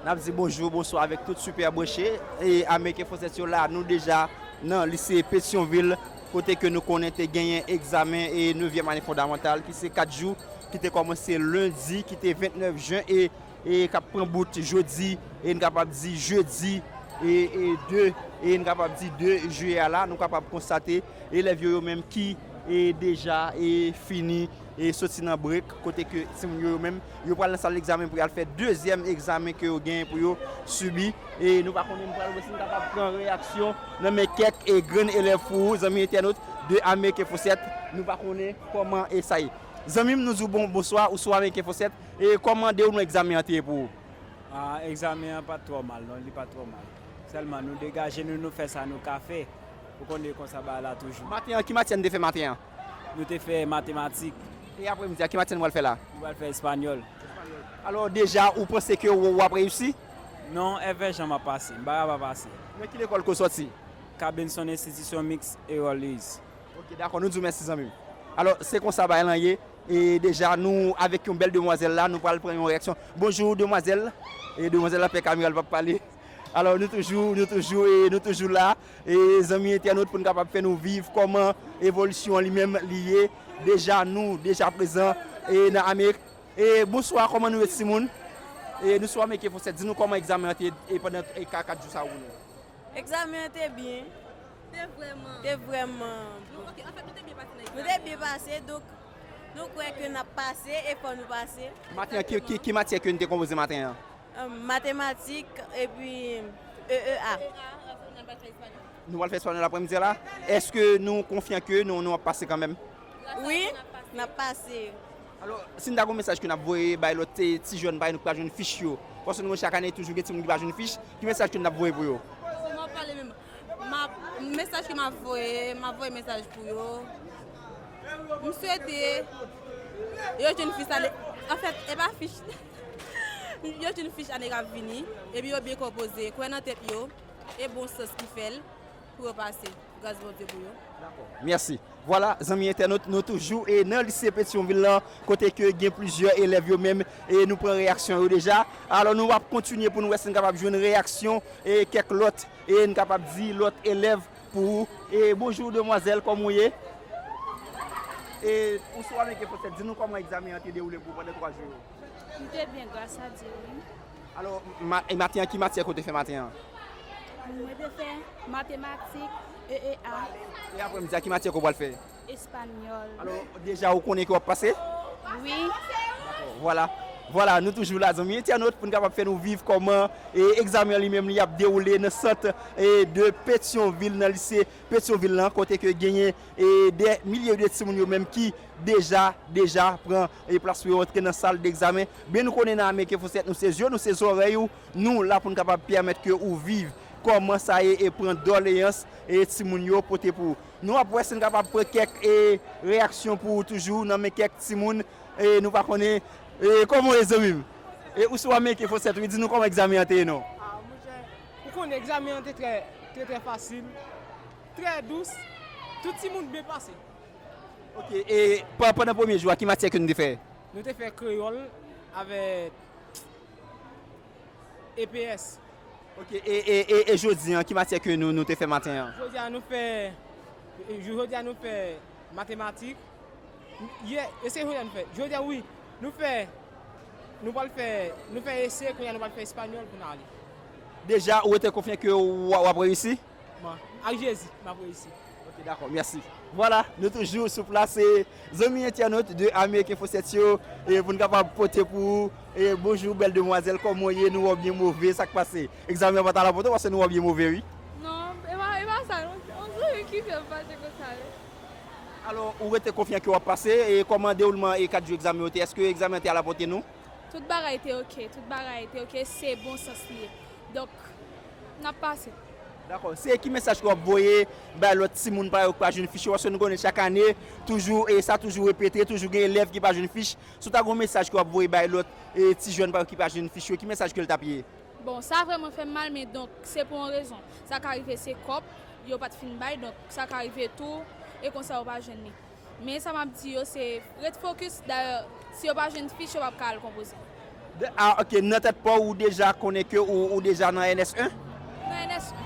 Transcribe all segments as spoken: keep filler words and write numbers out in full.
N ap di bonjou, bonswa avèk tout Super Branche e Ameriken Fosèt yo la. Nou deja nan lise Petyonvil, kote ke nou konnen te genyen egzamen e nevyèm ane fondamantal ki se kat jou, ki te kòmanse lendi, ki te vennèf jen e, e k ap pran bout jodi, e n kapab di jedi, e, e de, e n kapab di de jiyè a la, nou kapab konstate elèv yo, yo menm ki, e deja, e fini e soti nan brek, kote ke timoun yo, yo menm, yo pral nan sal egzamen pou y al fè dezyèm egzamen ke yo genyen pou yo sibi. E nou pa konnen, nou pral wè si n kapab pran reyaksyon nan men kèk e grenn elèv pou ou, zanmi entènot de Ameriken Fosèt. Nou pa konnen kòman e sa ye. Zanmi m, nou di w bon, bonswa, ou sou Ameriken Fosèt. E kòman dewoulman egzamen an te ye pou ou? Ah, egzamen an pa t twò mal, non, li pa t twò mal. Sèlman, nou degaje nou, nou fè sa nou ka fè. Ou konnen konsa bagay la toujou. Maten an, ki matyè n te fè maten an? Nou te fè matematik. E apremidi a, ki matyè n pral fè la? Nou pral fè espanyòl. Alò, deja, ou panse ke w, w ap reyisi? Non, Èvè Jan m ap pase. M pa ka pa pase. Nan ki lekòl ke w sòti? Cabinson Institution Mixte Errol Lewis. Ok, dakò, nou di w mèsi, zanmi m. Alò, se konsa bagay lan ye. E deja, nou avèk yon bèl demwazèl la, nou pral pran yon reyaksyon. Bonjou, demwazèl. E demwazèl la pè kamera l p ap pale. Alò, nou toujou, nou toujou, e nou toujou la. E zanmi entènot, pou n kapab fè nou viv kòman evolisyon an li menm li ye. Deja, nou, deja prezan, e nan Amerik. E bonswa, kòman nou ye, timoun? E nou sou Ameriken Fosèt, di nou kòman egzamen an te ye, e pandan, e ka, kat jou sa yo pou nou? Egzamen an te byen. Te vrèman. Te vrèman. Nou, ok, anfèt, nou te byen pase nan Nou egzamen. te byen pase, donk, nou kwè ke n ap pase e fò nou pase. Maten an, ki, ki, ki matyè ke n te konpoze maten an? Matematik, epi E E A. E A, apre nou pral fè espanyòl. Nou pral fè espanyòl apremidi a la. Èske nou konfyan ke nou, nou ap pase kanmenm? Wi, n ap pase. Alò, si n ta gen yon mesaj ke n ap voye bay lòt ti, ti jèn parèy nou ki pa jwenn fich yo, paske nou wè chak ane toujou gen timoun ki pa jwenn fich, ki mesaj ke n ap voye pou yo? Si m ap pale menm, m ap, mesaj ke m ap voye, m ap voye mesaj pou yo. M swete yo jwenn fich ane, anfèt, e pa fich, yo jwenn fich ane k ap vini, epi yo byen konpoze, kwè nan tèt yo, e bon sans ki fè l pou yo pase. Gras Bondye pou yo. Mèsi. Vwala, zanmi entènot, nou toujou e nan lise Petyonvil lan, kote ke gen plizyè elèv yo menm, e nou pran reyaksyon yo deja. Alò, nou ap kontinye pou nou wè si n kapab jwenn reyaksyon e kèk lòt, e n kapab di lòt elèv pou ou. E bonjou, demwazèl, kòman w ye? E ou sou Ameriken Fosèt, di nou kòman egzamen an te dewoule pou ou pandan twa jou yo? M te byen, gras a Dye, wi. Alò, ma, e maten an, ki matyè ke w te fè maten an? Mwen te fè matematik, E E A, E apremidi a, ki matyè ke w pral fè? Espanyòl. Alò, deja ou konnen ke w ap pase? Wi. Vwala. Vwala, nou toujou la, zanmi entènot, pou n kapab fè nou viv kòman e egzamen an li menm li ap dewoule nan sant e de Petyonvil, nan lise Petyonvil lan, kote ke genyen e dè milye de timoun yo menm ki deja, deja pran e plas pou yo antre nan sal degzamen. Byen nou konnen nan Ameriken Fosèt, nou se zye w, nou se zòrèy ou, nou la pou n kapab pèmèt ke ou viv kòman sa ye e pran dòleyans e timoun yo pote pou ou. Nou ap wè si n kapab pran kèk e reyaksyon pou ou toujou nan men kèk timoun e nou pa konnen e kòman w ye zanmi m? E ou sou Ameriken Fosèt wi, di nou kòman egzamen an te ye non? Ah, monchè, ou konnen egzamen an te trè, trè, trè fasil, trè dous, tout timoun byen pase. Ok, e pa- pandan premye jou a, ki matyè ke nou te fè? Nou te fè kreyòl avèk E P S. Ok, e, e, e, e jodi an, ki matyè ke nou, nou te fè maten an? Jodi a nou fè, jodi a nou fè matematik. Yè, e se jodi a nou fè. Jodi a wi, nou fè, nou pral fè, nou fè ese, kounye a nou pral fè espanyòl pou n ale. Deja, ou rete konfyan ke w, w ap reyisi? Bon, ak Jezi, m ap reyisi. Ok, dakò, mèsi. Vwala, nou toujou sou plas e zanmi entènot de Ameriken Fosèt yo, e pou n kapab pote pou ou, e bonjou bèl demwazèl, kòman w ye, nou wè w byen move, sa k pase? Egzamen an pa t al a pòte w paske nou wè w byen move wi. Non, e pa, e pa sa, non, on zanmi ki fè m pase konsa wi. Alò, ou rete konfyan ke w ap pase, e kòman dewoulman e kat jou egzamen yo te, èske egzamen an te al a pòte nou? Tout bagay te ok, tout bagay te ok, se bon sans li ye. Donk, n ap pase. Dakò. Se ki mesaj ke w ap voye bay lòt timoun pa yo ki pa jwenn fich yo? Paske nou konnen chak ane, toujou, e sa toujou repete, toujou gen elèv ki pa jwenn fich. Si w ta gen yon mesaj ke w ap voye bay lòt e ti jèn pa yo ki pa jwenn fich yo, ki mesaj ke l t ap ye? Bon, sa vrèman fè m mal, men donk, se pou yon rezon. Sa ka rive se kòb, yo pa t fin bay, donk sa ka rive tou, e konsa yo pa jwenn li. Men sa m ap di yo, se ret fokis, dayè, si yo pa jwenn fich, yo p ap ka al konpoze. Ah, ok, nan tèt pa w, ou deja konnen ke ou, ou deja nan N S un? Nan N S un.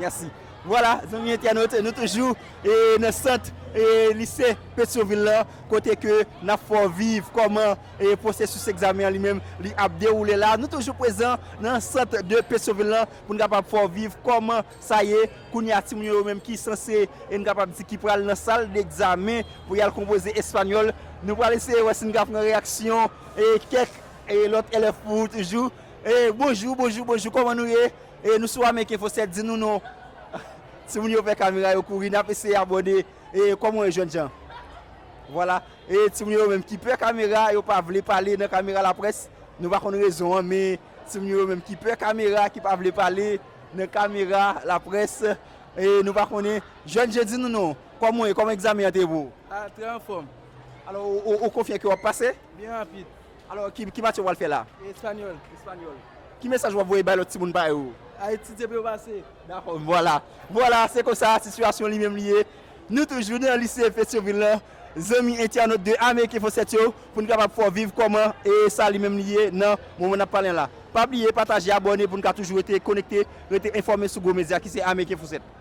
Mèsi. Vwala, zanmi entènot, nou toujou e, nan sant e, lise Petyonvil la, kote ke n ap fè w viv kòman e, pwosesis egzamen an li menm li ap dewoule la. Nou toujou prezan nan sant de Petyonvil la pou n kapab fè w viv kòman sa ye kounye a timoun yo menm ki sanse e n kapab di ki pral nan sal degzamen pou y al konpoze espanyòl. Nou pral eseye wè si n ka pran reyaksyon e kèk e lòt elèv pou ou toujou. E bonjou, bonjou, bonjou, kòman nou ye? E nou sou Ameriken Fosèt, di nou non. Timoun yo pè kamera yo kouri, n ap eseye abòde. E kòman w ye jènjan? Vwala. E timoun yo menm ki pè kamera, yo pa vle pale nan kamera laprès. Nou pa konn rezon an, men timoun yo menm ki pè kamera, ki pa vle pale nan kamera laprès, e nou pa konnen. Jènjan, di nou non. Kòman w ye? Kòman egzamen an te ye pou ou? Ah, trè anfòm. Alò, ou, ou, ou konfyan ke w ap pase? Byen rapid. Alò, ki, ki matyè w pral fè la? Espanyòl. Espanyòl. Ki mesaj w ap voye bay lòt timoun parèy ou? A etidye pou yo pase. Dakò, vwala. Vwala, se konsa sitiyasyon li menm li ye. Nou toujou nan lise Petyonvil la. Zanmi entènot de Ameriken Fosèt yo, pou n kapab fè w viv kòman e sa li menm li ye nan moman n ap pale an la. Pa bliye pataje, abòne pou n ka toujou rete konekte, rete enfòme sou gwo medya ki se Ameriken Fosèt.